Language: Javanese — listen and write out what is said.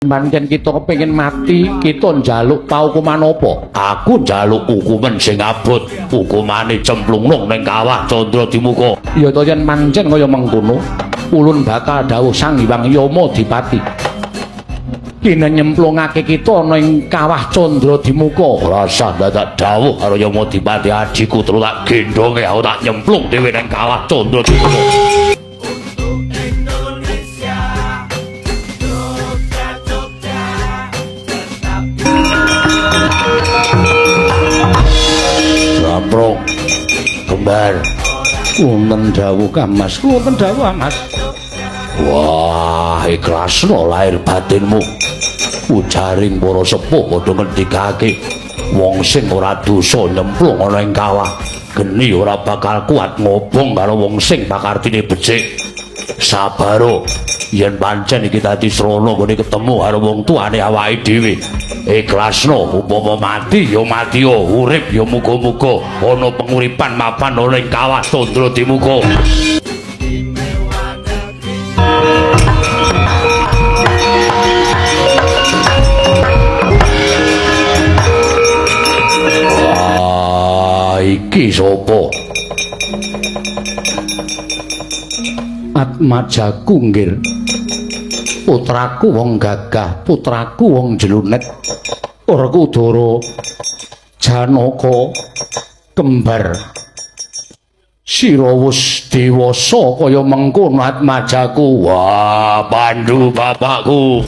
Pancen kita kepengin mati, kita njaluk paukuman apa? Aku njaluk hukuman sing abot, hukumane cemplung ning kawah Candra Dimuka. Ya to yen pancen kaya mengkono, ulun bakal dawuh Sang Hyang Yama Dipati. Kene nyemplungake kita ana ing kawah Candra Dimuka. Ora usah dadak dawuh karo Yama Dipati, adhiku terus tak gendhonge aku tak nyemplung dhewe ning kawah Candra Dimuka. Jamprong kembar. Wonten dawuh Kang Mas, wonten dawuh Mas. Wah, ikhlasno lahir batinmu. Ujaring para sepuh padha ngendikake, wong sing ora dosa nyemplung ana ing kawah, geni ora bakal kuat ngobong karo wong sing pakartine becik. Sabaro, yen pancen iki dadi srana nggone ketemu karo wong tuane awake dhewe. Ikhlasno, upama mati ya mati, urip ya muga-muga ana penguripan mapan ana ing kawah Candra Dimuka. Wah, iki sapa? Atmajaku nggir. Putraku wong gagah, putraku wong jelunet. Werkudara Janaka kembar. Sira wis dewasa kaya mengkono Atmajaku. Wah, Pandu bapakku.